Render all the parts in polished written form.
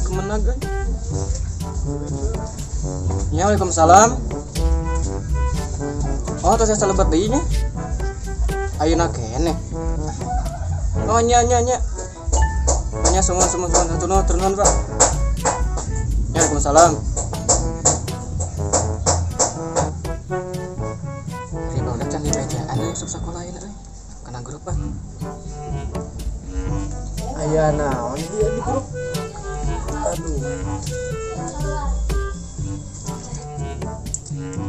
Kemana guys? Ya, waalaikumsalam. Oh, terus saya lebat deui nya. Ayeuna keneh. Oh, nya nya nya. Nya semua semua semua satu nuhun turun Pak. Ya, waalaikumsalam. Ari barudak can dibejaan euy asup sakola ayeuna euy. Kana grup ah. Aya naon ieu di grup? Aduh.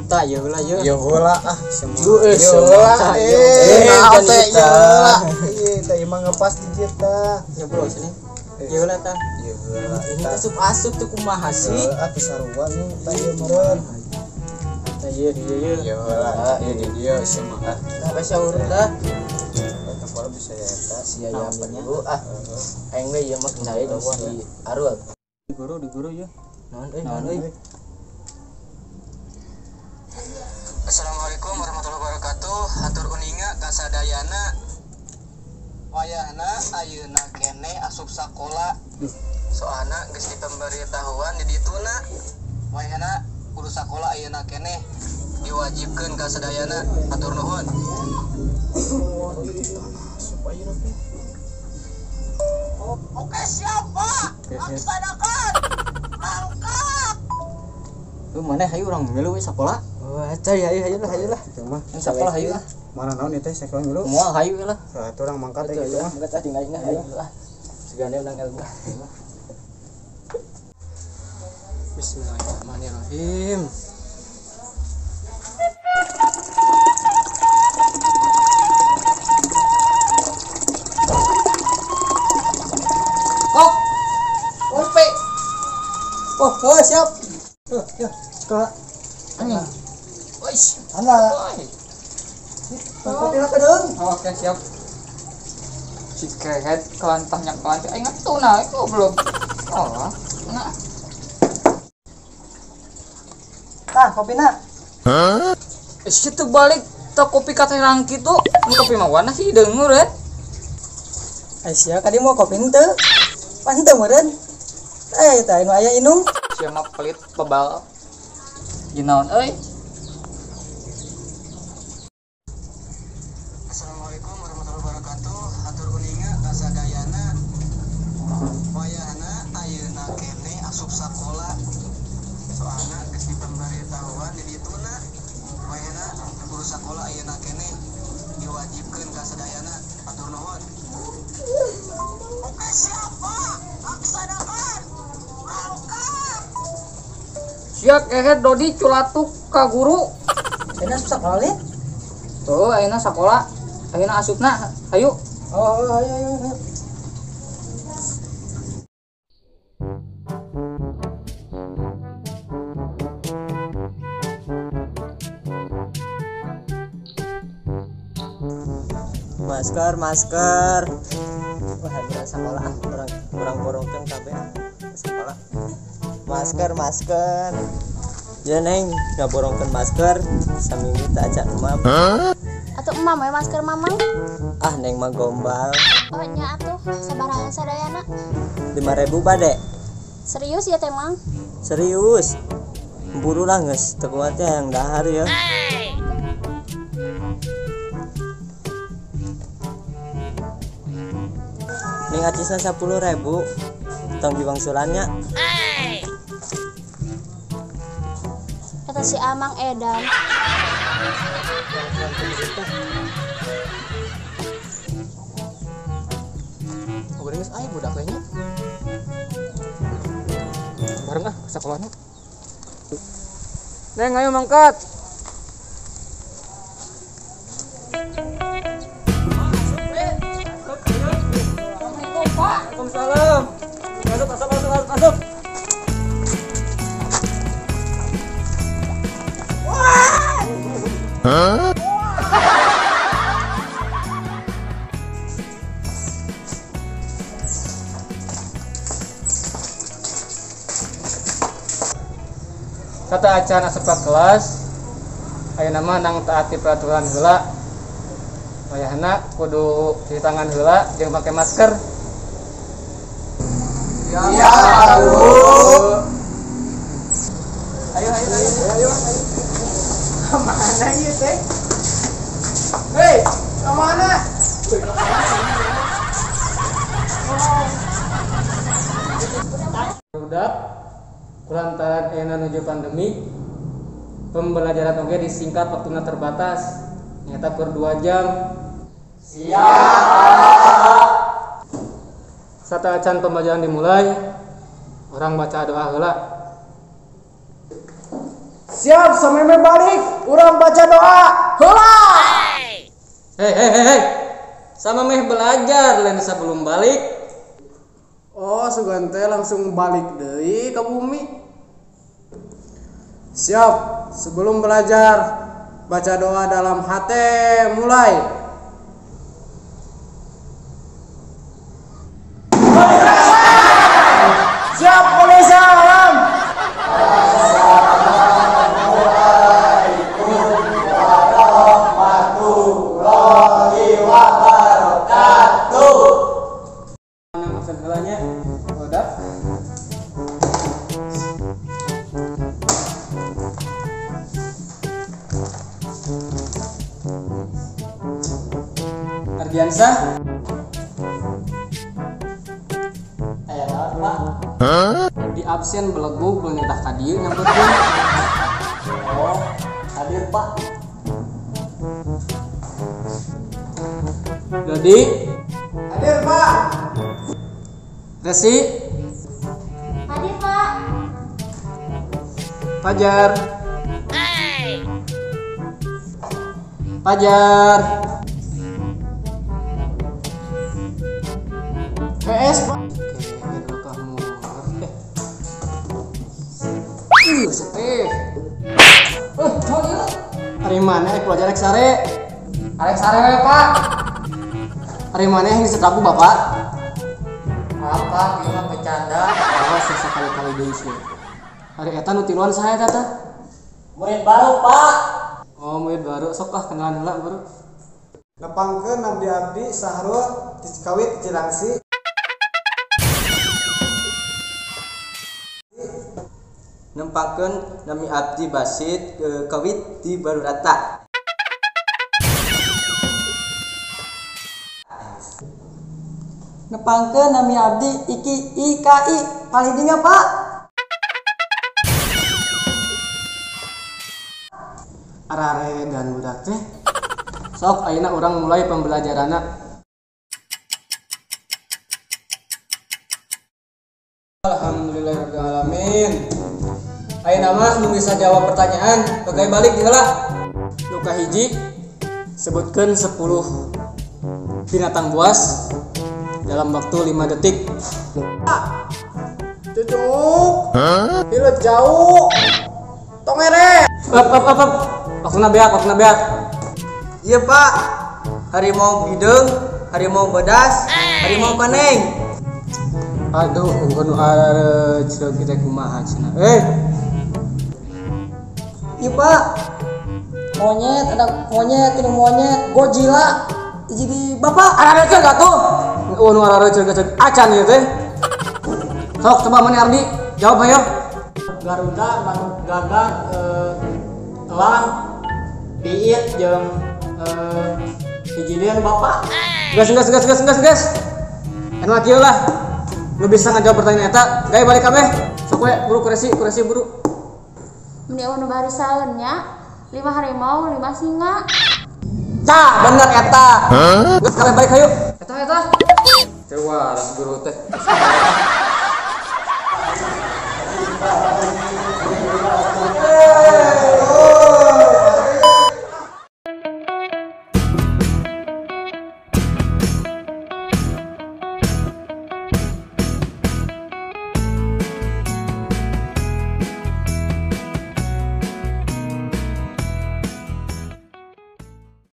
Tah ieu heula ieu. Ieu heula ah semua. Ieu heula. Naon teh ieu heula. Ieu teh emang ngepas di dieu tah. Nyobrol sini. Ieu heula tah. Ieu heula. Ini asup-asup tuh kumaha sih? Atuh sarua nih tah ieu meureun. Tah ieu di dieu. Ieu heula. Ieu di dieu semua ah. Tah basa urut tah. Eta pola bisa eta sia ya perlu ah. Aing we ieu mah kendali si Arul. Di guru ya. Naon euy, naon euy. Assalamualaikum warahmatullahi wabarakatuh. Hatur uninga ka sadayana. Wayahna ayeuna kene asup sakola. Soalna geus dipemberitahuan di dituna. Wayahna kudu sakola ayeuna kene diwajibkeun ka sadayana. Hatur nuhun. Oke siap Pak. Laksanakan. Mangkat. Lu mana hayu urang milu we sakola? Wah, cai hayu hayu lah hayu lah. Itu mah sakola hayu lah. Mana naon ieu teh sakola milu? Moal hayu lah. Salah urang mangkat teh kitu mah. Mangkat ah jeung aing hayu lah. Segane urang ilmu. Bismillahirrahmanirrahim. Kok. Ope. Oh, oh siap. Oh, ya, sekolah. Anjing. Oish, anda. Kopi lah kedeung. Oke, siap. Si kehet kelantahnya kelantah. Aing ngetu nah, itu belum. Oh, nah. Tah, kopina. Hah? Situ balik teh kopi ka teh rangki tuh. Ini kopi mah warna hideung meureun. Ai sia kadi mau kopi henteu. Pan henteu meureun. Eh, tah anu aya inung. Sia mah pelit bebal. Ginaon euy. Assalamualaikum warahmatullahi wabarakatuh. Hatur uninga ka sadayana. Wayahna ayeuna kene asup sakola. Soalna geus dipemberitahuan di dituna. Wayahna kudu sakola ayeuna kene diwajibkeun ka sadayana. Hatur nuhun. Oke siap Pak. Laksanakan. Mangkat. Sia kehet Dodi culatuk ka guru. Ayeuna asup sakola lin? Tuh, ayeuna sakola. Ayeuna asupna, hayu. Oh, ayo ayo ayo. Masker, masker. Wah, ayeuna sakola ah, urang urang borongkeun kabeh ah. Sekolah. Masker, masker. Ya neng, ngaborongkeun masker saminggu teu acan emam. Atuh emam we masker mamang. Ah, neng mah gombal. Oh nya atuh, sabaraha sadayana? 5.000 bade. Serius ya teh mang? Serius. Buru lah geus teu kuat teh yang dahar ya. Ning acisna 10.000. Tong diwangsulannya. Kata si Amang edan. Oh, geus aya budak lainnya. Bareng ah ke sekolahna. Neng ayo mangkat. Waalaikumsalam. Masuk, masuk, masuk, masuk, masuk. Hah? Kata acan asup ka kelas, ayeuna mah nang taati peraturan heula. Wayahna kudu cuci tangan heula jeung make masker. Iya, Guru. Ayo ayo ayo ayo. Kemana ieu teh? Hei, kemana? Budak, kulantaran ayeuna nuju pandemi, pembelajaran oge disingkat waktuna terbatas, nyata kur 2 jam. Siap. Sateuacan pembelajaran dimulai, orang baca doa heula. Siap, sameme balik, urang baca doa heula. Hei hei hei hei. Sama meh belajar lain sebelum balik. Oh, sugan teh langsung balik deui ka bumi. Siap, sebelum belajar baca doa dalam hati mulai. Siap, salam. Assalamualaikum warahmatullahi wabarakatuh. Mana absen heulanya? Udah. Ardiansyah. Aya naon, Pak? Di absen belegug beunitah ka dieu nyamperkeun. Oh, hadir, Pak. Dodi. Hadir, Pak. Resi. Hadir, Pak. Fajar. Fajar. PS, Pak. Oke, kamu. Seteh. Hari mana belajar rek sare? Arek sare we, Pak. Hari mana yang disetaku Bapak? Apa ieu mah bercanda. Awas ya sekali-kali deui sih. Hari eta nu tiluan saha eta teh? Murid baru, Pak. Oh, murid baru. Sok ah kenalan heula baru. Nepangkeun abdi abdi Sahrul ti Cikawit Cilangsi. Nempangkeun nami abdi Basit kawit di Barurata. Nepangkeun nami abdi Iki IKI paling dinya, Pak. Arare dan budak teh. Sok ayeuna urang mulai pembelajaranna. Alhamdulillahirabbil alamin. Ayeuna mah nu bisa jawab pertanyaan, bagai balik heula. Nu kahiji, sebutkeun 10 binatang buas dalam waktu 5 detik. Cucuk. Hileut jauh. Tongere. Up up up up. Waktuna beak, waktuna beak. Iya, Pak. Harimau hideung, harimau bodas, harimau koneng. Aduh, engko nu areuceuk kita kumaha cenah. Iya, Pak. Monyet, ada monyet, ini monyet, Godzilla. Jadi Bapak areuceuk atuh. Oh, nu areuceuk acan ieu teh. Sok coba mana Ardi? Jawab ayo. Garuda, manuk gagak, elang, piit jeung hiji deui Bapak. Gas gas gas gas gas gas. Enak kieu lah. Nu bisa ngajawab pertanyaan eta, gawe balik kabeh. Sok we buru kuresi, kuresi buru. Meni eueuh nu barisaeun nya, 5 harimau, 5 singa. Tah, bener eta. Geus kabeh balik hayu. Eta eta. Teu waras guru teh.